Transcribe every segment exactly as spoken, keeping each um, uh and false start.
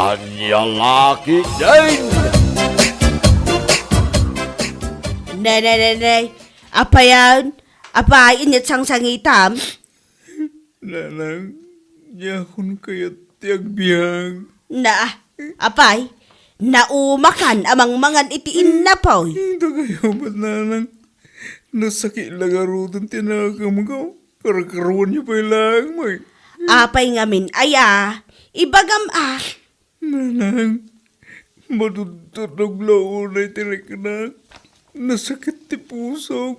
Ania la ketdin? Nay, nay, nay, nay. Apayan? Apay, inyat sangsangitam? Nanang, diakon kayat ti agbiag. Na, apay, naumakan a mangmangan iti innapoy. Dagayo met, nanang. Nasakit la garuden ti nakemko. Karkaruanyo pay laeng, may. Apay ngamin aya? Ibagam a. Nanang, madudturog la unay ti riknak. Nasakit ti pusok.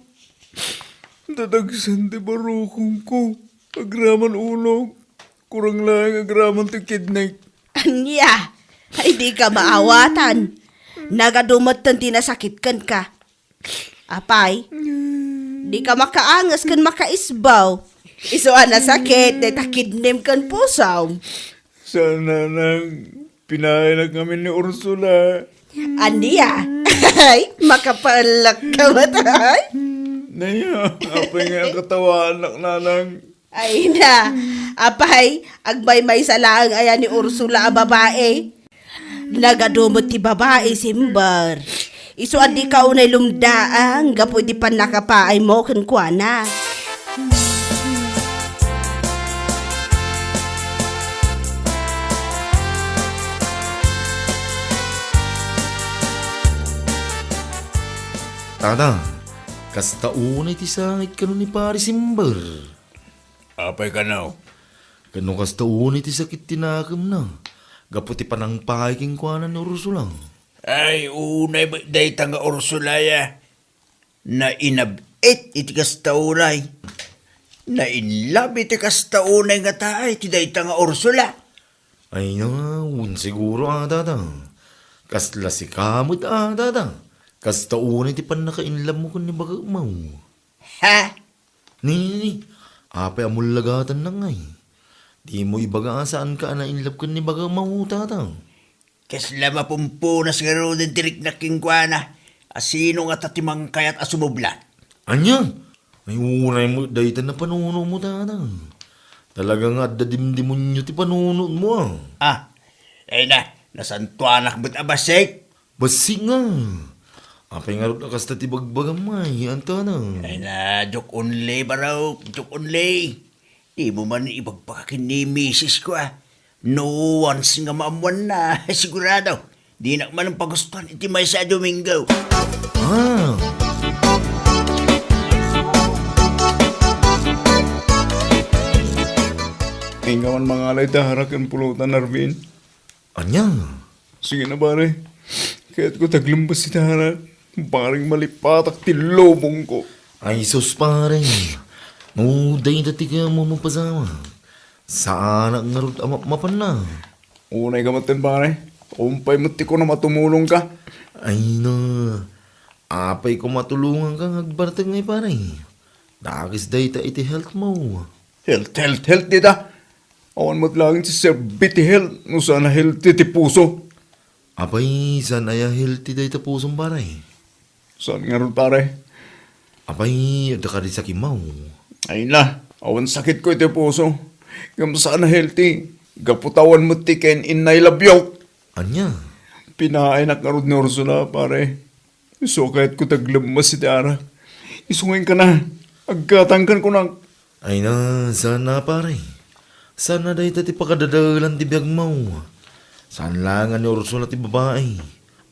Dadagsen ti barukongko. Agraman ulog. Kurang laeng agraman ti kidney. Ania? Ay, di ka maawatan. Nagadu metten ti nasakit kenka. Apay, di ka makaanges ken makaisbaw. Isu a nasakit dayta kidnem ken pusom. Saan, nanang, pinaaynak ngamin ni Ursula. Ania? Ay, makapaellak ka met, ay? Nay, apay nga akatawanak, nanang. Ay na, apay, agmaymaysa laeng aya ni Ursula a babai. Nagadu met ti babai, Simber. Isu a dika unay lumdaang gapu iti pannakapaaymo kenkuana. Tata, kasta unay ti sangit kano ni Pari Simber. Apay kano? Kano kasta unay ti sakit ti nakemna, gapu ti panangpaay kenkuana ni Ursula. Ay, unay met dayta nga Ursula ya. Nainab-it iti kasta unay. Nainlab iti kasta unay nga taay ti dayta nga Ursula. Ay na, wen siguro a, tata. Kasla sika met a, tata. Kasta unay ti pannakainlabmo ken ni bagakmo. Ha? Ni, ni, ni. Apay a mullagatannak ngay? Dimo ibaga a saanka a nainlab ken ni bagakmo, tata? Kasla mapumpunas ngaruden ti riknak kenkuana. A sino ngata ti mangkayat a sumublat? Ania? Ay, unay met dayta napanunomo, tata. Talaga nga adda dimdemonyo ti panunotmo, a. Ah, ay na, nasantuanak met a bassit. Bassit nga. Apay ngarud a kasta ti bagbagam, ay, anta na. Ay na, joke only, barok, joke only. Dimo man ibagbaga ken ni misis ko, a. No once nga maammoanna, sigurado, dinak man pagustuan iti maysa a Domingo. Ah. Inka man mangalay ta arak ken pulutan, Arvin. Ania? Sige na, pare. Kayatko ti aglembes iti arak. Bareng malipatak ti lubongko. Ay, sus, pare. No dayta ti kayatmo mapasamak, saanak ngarud a mapmapanna. Unay ka metten, pare. Umpay met ti kunam a tumulongka. Ay na. Apay koma a tulonganka nga agbartek ngay, pare. Dakes dayta iti health mo. Health, health, health dita. Awan met laeng ti serbi ti health no saan a healthy ti puso. Apay, saan aya healthy dayta pusom, pare? Saan ngarud, pare? Apay, adda kadi sakitmo? Ay na, awan sakitko iti puso. Ngem saan a healthy. Gapu ta awan met ti ken-innay labiok. Ania? Pinaaynak ngarud ni Ursula, pare. Isu a kayatko ti aglemmes iti arak. Isu nga inkana, aggatangkan kunak. Ay na, saan a, pare. Saan a dayta ti pakadadaelan ti biagmo. Saan laeng a ni Ursula ti babai.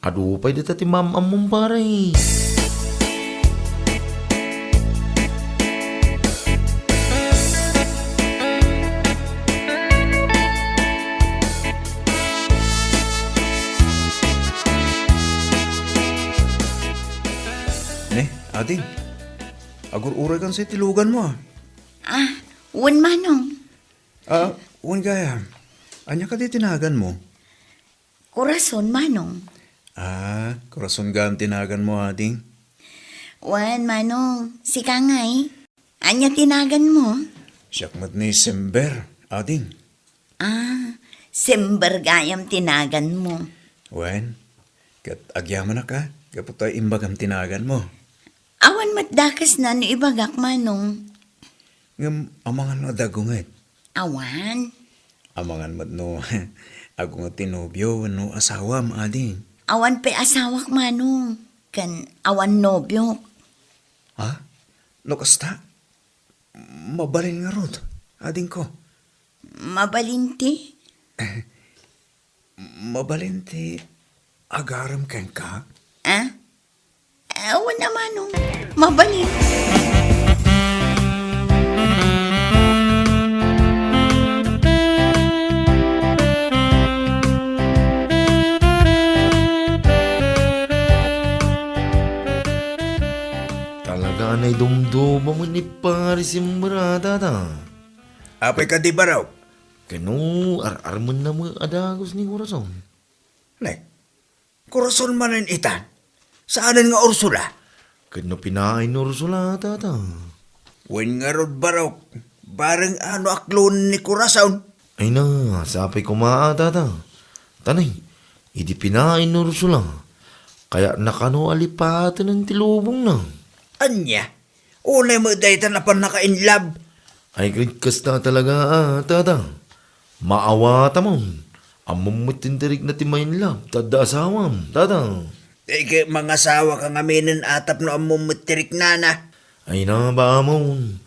Adu pay dayta ti maam-ammom, pare. Ne, ading. Agur-uraykan sa iti luganmo, a. Ah, wen, Manong. Ah, wen gayam. Ania kadi ti naganmo? Corazon, Manong. Ah, Corazon gayam ti naganmo, ading? Wen, Manong. Sika ngay? Ania ti naganmo? Siak met ni Sember, ading. Ah, Sember gayam ti naganmo. Wen, ket agyamanak a, gapu ta imbagam ti naganmo. Awan met dakesna no ibagak, Manong. Ngem amangan no adda aggunget? Awan. Amangan met no agmo ti nobio wenno asawam, ading. Awan pay asawak, Manong, ken awan nobiok. Ha? No kasta, mabalin ngarud, adingko. Mabalin ti? Mabalin ti agarem kenka? Ah? Awan a, Manong. Mabalin. Talaga a naidumduma met ni Pare Simber a, Tata. Apay kadi, Barok? Ken no ar-armenna met a dagus ni Corazon. Ne, Corazon manen itan. Saanen nga Ursula? Ket no pinaay ni Ursula, Tata? Wen ngarud, Barok, bareng a no aklonen ni Corazon. Ay na, sapay koma a, Tata. Tanay, idi pinaay ni Ursula, kayatna kano a lipatenen ti lubongna. Ania? Unay met daytan a pannaka-in love. Ay, ket kasta talaga a, Tata. Maawatam. Ammom met ti intirikna ti ma-in love, ta adda asawam, Tata. Ay, ket mangasawaka ngaminen a tapno ammom met ti riknana. Ay na, bamon.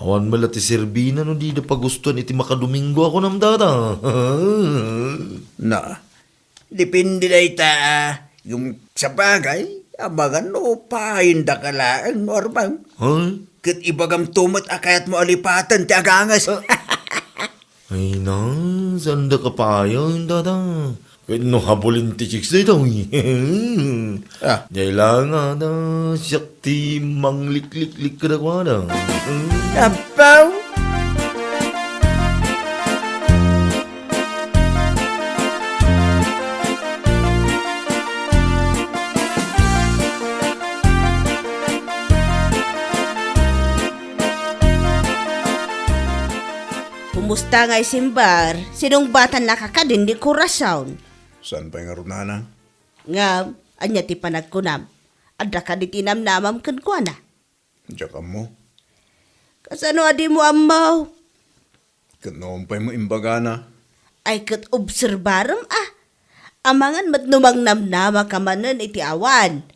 Awan met la ti serbina no dida pagustoen iti makadomingo a kunam, Tata. Na, depende dayta, a, ngem sabagay, amangan no paayendaka laeng no armem. Hoy? Ket ibagamto met a kayatmo a lipaten ti aganges. Ah. Ay na, saandaka paayen, Tata. Ket no habulin ti chicks daytoy. Ah. Diay laeng a, Tata, siak ti manglikliklik kadakuada. Apaw! Kumusta ngay, Simber? Sinungbatannaka kadin ni Corazon? Saan pay ngarud, nanang? Ngem, ania ti panagkunam? Adda kadi ti namnamam kenkuana? Diak ammo. Kasano a dimo ammo? Ket no awan pay mo imbagana. Ay, ket obserbarem a. Amangan met no mangnamnamaka manen iti awan.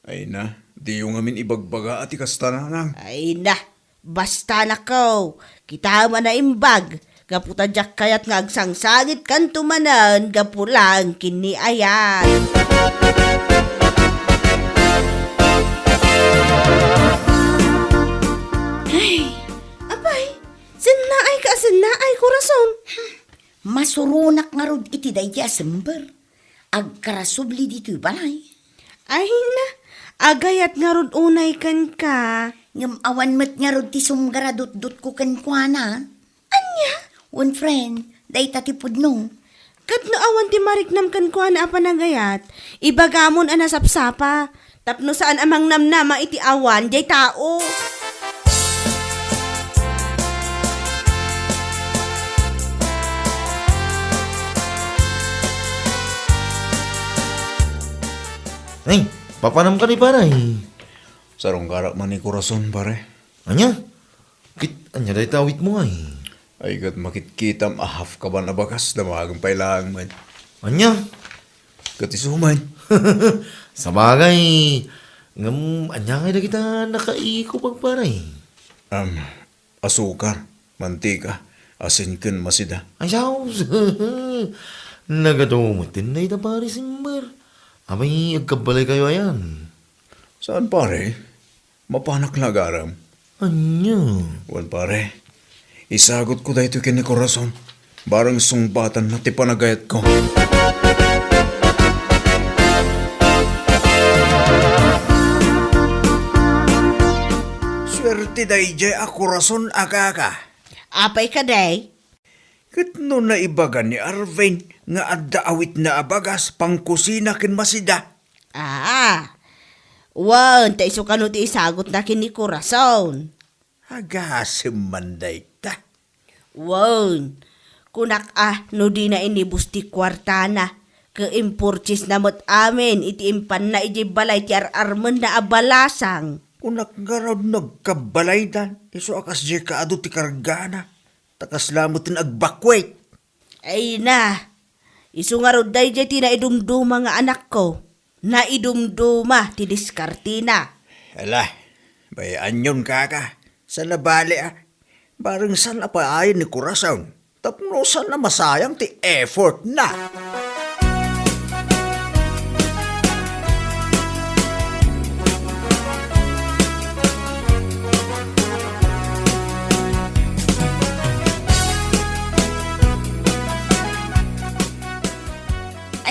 Ay na, diyo ngamin ibagbaga a ti kasta, nanang. Ay na, basta nakaw, kitaem a naimbag, gapu ta diak kayat nga agsangsangitkanto manen gapu laeng ken ni Ayat. Ay, apay, sennaay ka a sennaay, Corazon. Masuronak ngarud iti daydi a Simber. Agkarasubli ditoy balay. Ay na, agayat ngarud unay kenka. Ngem awan met ngarud ti sumgaradutdotko kenkuana. Ania? Wen, friend, dayta ti pudno. Ket no awan ti mariknam kenkuana a panagayat, ibagamon a nasapsapa. Tapno saan a mangnamnama iti awan diay tao. Ay, papanam kadi, pare? Sarungkarak man ni Corazon, pare. Ania? Ket ania dayta awitmo, ay? Ay, ket makitkitam a half kaban a bagas, damagem pay laeng met. Ania? Ket isu man. Sabagay, ngem ania ngay dagita nakaiko, pagpare? Am, asukar, mantika, asin ken masida. Ay, saos! Nagadu met dayta, pare Simber. Apay, agkabbalaykayo ayan? Saan, pare? Mapanak la agarem. Ania? Wen, pare, isagutko daytoy ken ni Corazon. Bareng sungbatanna ti panagayatko. Suerte daydiay a Corazon a kaka. Apay kadi? Ket no naibaga ni Arvin nga adda awitna a bagas, pangkusina ken masida. Ah, wen, ta isu kano ti isagutna ken ni Corazon. Agasem man dayta. Wen, kunak a no dina inibus ti kuartana, ket impurchasna met amin iti impanna idiay balay ti ar-armenna a balasang. Kunak ngarud no agkabbalaydan, isu a kasdiay kaadu ti kargana. Ta kasla met ti agbakwit. Ay na, isu ngarud daydiay ti naidumduma nga anakko. Naidumduma ti diskartena. Ala, bay-anyon kaka. Saan a bale a. Bareng saan a paayen ni Corazon. Tapno saan a masayang ti effort na.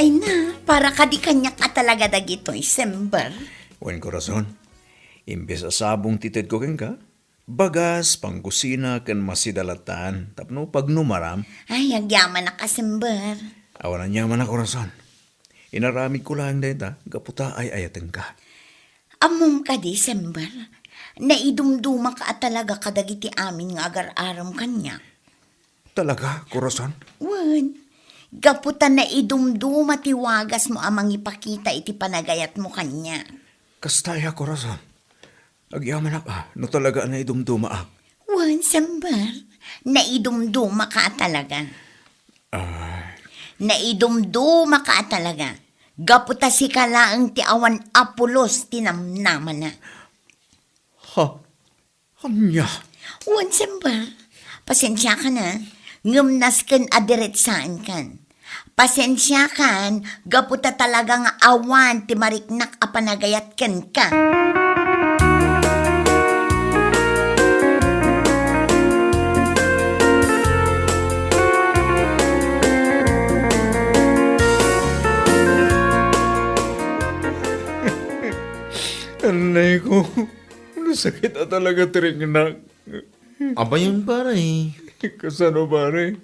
Ay na, para kadi kaniak a talaga dagitoy, Sember. Wen, Corazon, imbes a sabong ti tedko kenka, bagas, pangkusina, ken masida latan tapno pagnumaram. Ay, agyamanak a Sember. Awan aniaman a, Corazon. Inaramidko laeng dayta gapu ta ay-ayatenka. Ammom kadi, Sember, naidumdumaka a talaga kadagiti amin nga agar-arem kaniak. Talaga, Corazon? Wen, gapu ta naidumduma ti wagasmo a mangipakita iti panagayatmo kaniak. Kasta aya, Corazon? Agyamanak a, no talaga a naidumdumaak. Wen, Sember, naidumdumaka a talaga. Ah. Naidumdumaka a talaga. Gapu ta sika laeng ti awan a pulos ti namnamana. Ha? Ania? Wen, Sember, pasensiakan a, ngem nasken a diretsaenkan. Pasensiakan, gapu ta talaga nga awan ti mariknak a panagayat kenka. Anay ko. Nasakit a talaga ti riknak. Abayan, pare. Kasano, pare?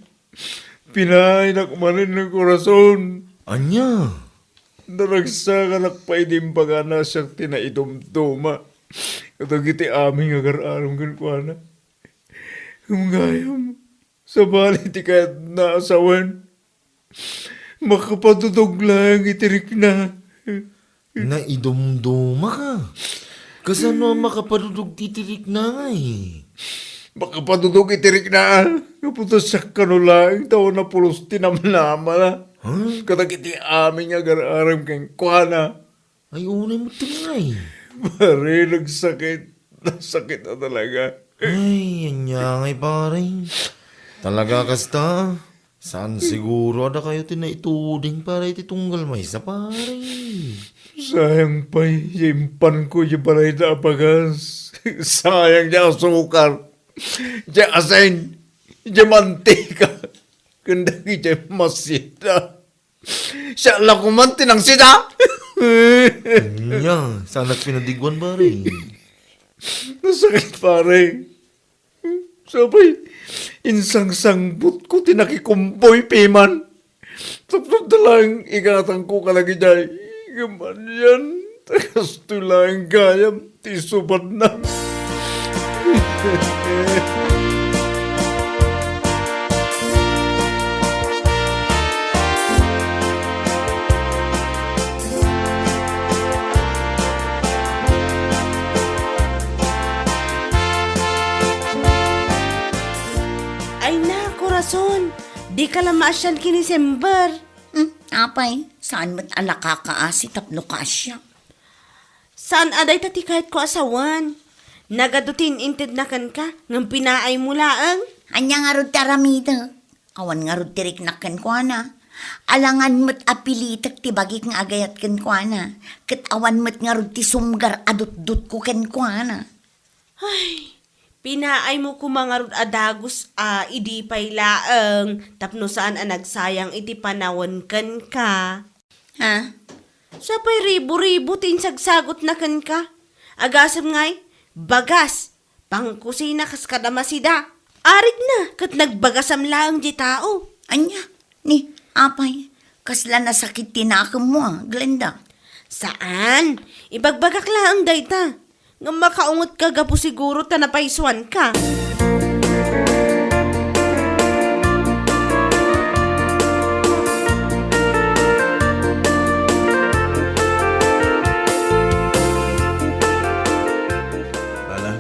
Pinaaynak manen nga Corazon. Ania? Naragsakanak pay idi imbagana a siak ti naidumduma kadagiti amin nga agar-arem kenkuana. Ngem gayam, sabali ti kayatna a sawen, makapadudog laeng iti rikna. Naidumdumaka. Kasano a makapadudog ti tirikna ngay? Makapadudog iti rikna, gapu ta siak kano laeng ti awan a pulos ti namnamana. Huh? Kadagiti amin nga agar-arem kenkuana. Ay, unay mo tingay. Pare, nagsakit. Nasakit na talaga. Ay, ania ngay, pare. Talaga kasta? Saan siguro a dakayo ti naituding para iti tunggal maysa, pare? Sayang pay, ya impanko, ya balayda a bagas. Sayang ya asukar, ya asin, ya mantika, ken dagiti masida. Siak la koman ti nangsida. Ania, saanak pinadiguan, pare. Nasakit, pare. Sapay, insangsangbutko ti nakikumboy piman. Tapno da laeng igatangko kadagijay. Ngem anian, ta kastoy laeng gayam ti isubadna. Ay na, Corazon, dika la maasian ken ni Sember. Hmm, apay, saan met a nakakaasi tapno kaasiak? Saan a dayta ti kayatko a sawen. Nagadu ti in-intedna kenka, ngem pinaaymo laeng. Ania ngarud ti aramidek? Awan ngarud ti riknak kenkuana. Alangan met a pilitek ti bagik nga agayat kenkuana, ket awan met ngarud ti sumgar a dutdutko kenkuana. Ay, pinaaymo koma ngarud a dagus a idi pay laeng tapno saan a nagsayang iti panawen kenka. Ha? Sapay ribu-ribu ti insagsagutna kenka. Agasem ngay, bagas, pangkusina kas kada masida. Arigna ket nagbagasam laeng ti tao. Ania? Ni, apay, kasla nasakit ti nakemmo a, Glenda? Saan. Ibagbagak laeng dayta. Ngem makaungetka gapu siguro ta napaysuanka. Ala,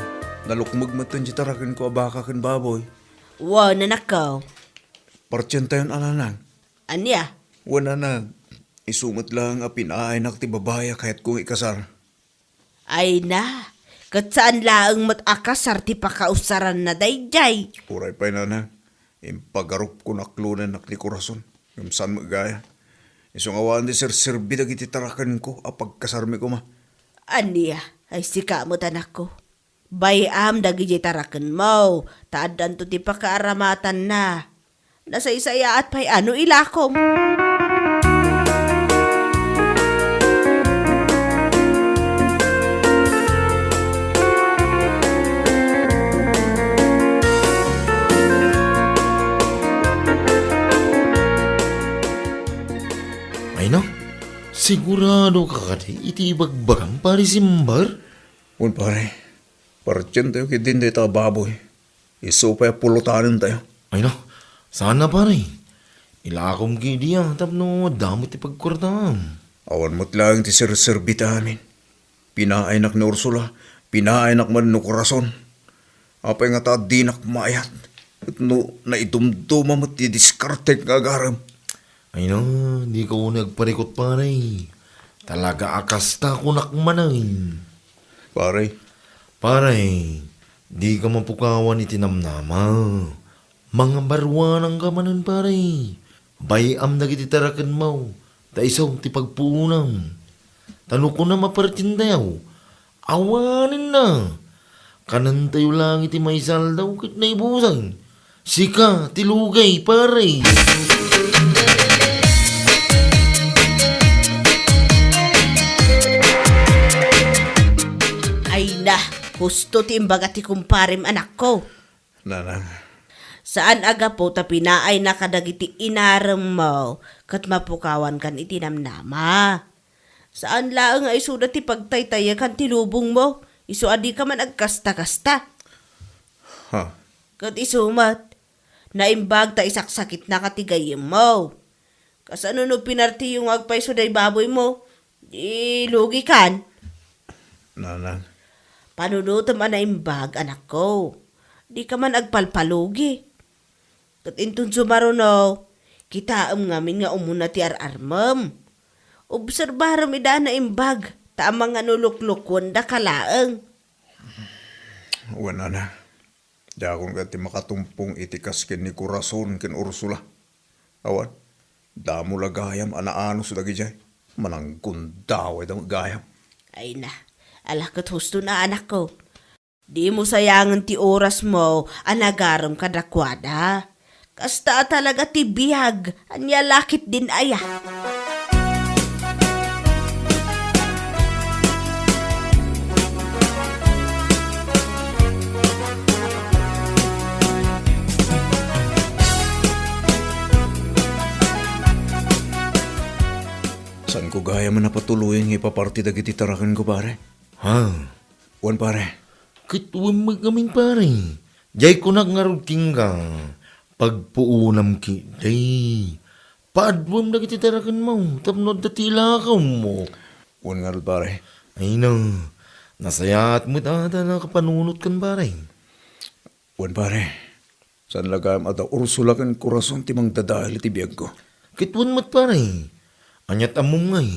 nalukmeg metten ti tarakenko a baka ken baboy. Wen, anakko. Partientayon a, nanang. Ania? Wen, nanang, isu met laeng a pinaaynak ti babai a kayatko nga ikasar. Ay na, ket saan laeng met a kasar ti pakaussaranna daydiay. Uray pay, nanang, impagarupko naklonennak ni Corazon. Ngem saan met gayam. Isu nga awan ti serserbi dagiti tarakenko a pagkasarmi koma. Ania, ay sika met, anakko. Bay-am dagiti tarakenmo, ta addanto ti pakaaramatanna. Nasaysayaat pay a no ilakom. Ay na, sigurado ka kadi iti ibagbagam, Pare Simbar? Wen, pare. Partientayo ketdin dayta a baboy. Isu pay a pulotanentayo. Ay na, saan a, pare. Ilakom ketdi a tapno adda met ti pagkuartam. Awan met laeng ti serserbi ti amin. Pinaaynak ni Ursula, pinaaynak man ni Corazon. Apay ngata a dinak maayat? Ket no naidumduma met ti diskartek nga agarem. Ay na, dika unay agparikut, pare. Talaga a kasta kunak manen. Pare. Pare, dika mapukawan iti namnama. Mangabaruanangka manen, pare. Bay-am dagiti tarakenmo, ta isu ti pagpuonam. Ta no kunam a partientayo, awanenna. Kanentayo laeng iti maysa a aldaw ket naibusang. Sika ti lugay, pare. Ay na, husto ti imbaga ti kumparem, anakko. Nanang. Saan a gapu ta pinaaynak kadagiti inaremmo ket mapukawankan iti namnama. Saan laeng a isuda ti pagtaytayekan ti lubongmo, isu a dika man agkasta-kasta. Ha? Ket isu met, naimbag ta isaksakitnaka ti gayyemmo. Kasano no pinartiyo nga agpayso day baboymo? Di lugikan. Nanang. Panunotem a naimbag, anakko. Dika man agpalpalugi. Ket inton sumaruno, kitaem ngamin nga umuna ti ar-armem. Obserbarem ida a naimbag, ta amangan no luklukkuendaka laeng. Wen, nanang. Diakon kadi makatumpong iti kas ken ni Corazon ken Ursula. Awan, damo la gayam a naanus dagidiay. Mananggundawayda met gayam. Ay na, ala ket huston a, anakko. Dimo sayangen ti orasmo a nagarem kadakuada. Kasta a talaga ti biag, ania la ketdin aya? Saanko gayam a napatuloyen nga ipaparti dagiti tarakenko, pare. Ha? Wen, pare. Ket wen met ngamin, pare. Diay kunak ngarud kenka, pagpuonam ketdi. Paaduem dagiti tarakenmo tapno adda ti ilakommo. Wen ngarud, pare. Ay na, nasayaat met a ta nakapanunotkan, pare. Wen, pare. Saan la gayam a da Ursula ken Corazon ti mangdadael iti biagko. Ket wen met, pare. Aniat ammom ngay?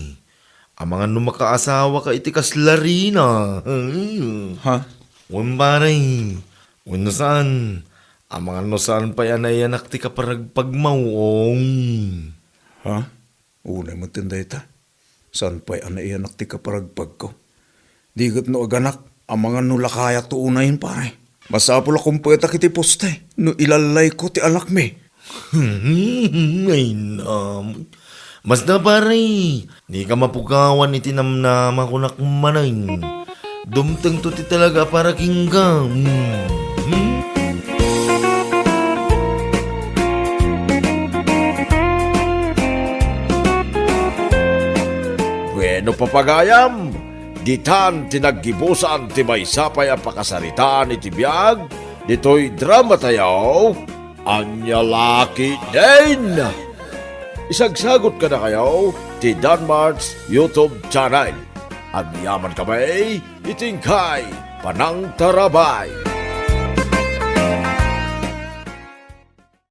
Amangan no makaasawaka iti kasla rina. Ha? Wen, pare. Wenno saan? Amangan no saan pay a naiyanak ti kaparagpagmo, ong. Ha? Unay met dayta. Saan pay a naiyanak ti kaparagpagko? Di ket no aganak, amangan no lakayakto unayen, pare. Masapul a kumpetak iti poste no ilallayko ti anakmi. Ay, nam. Basta, pare, dika mapukawan iti namnama, kunak manen. Dumtengto ti talaga a para kenka. Hmm. Bueno, papagayam, ditan ti naggibusan ti maysa pay a pakasaritaan iti biag ditoy dramatayo, Ania La Ketdin. Isagsagut kadakayo ti Danmart's YouTube channel. Agyamankami iti inkay panangtarabay.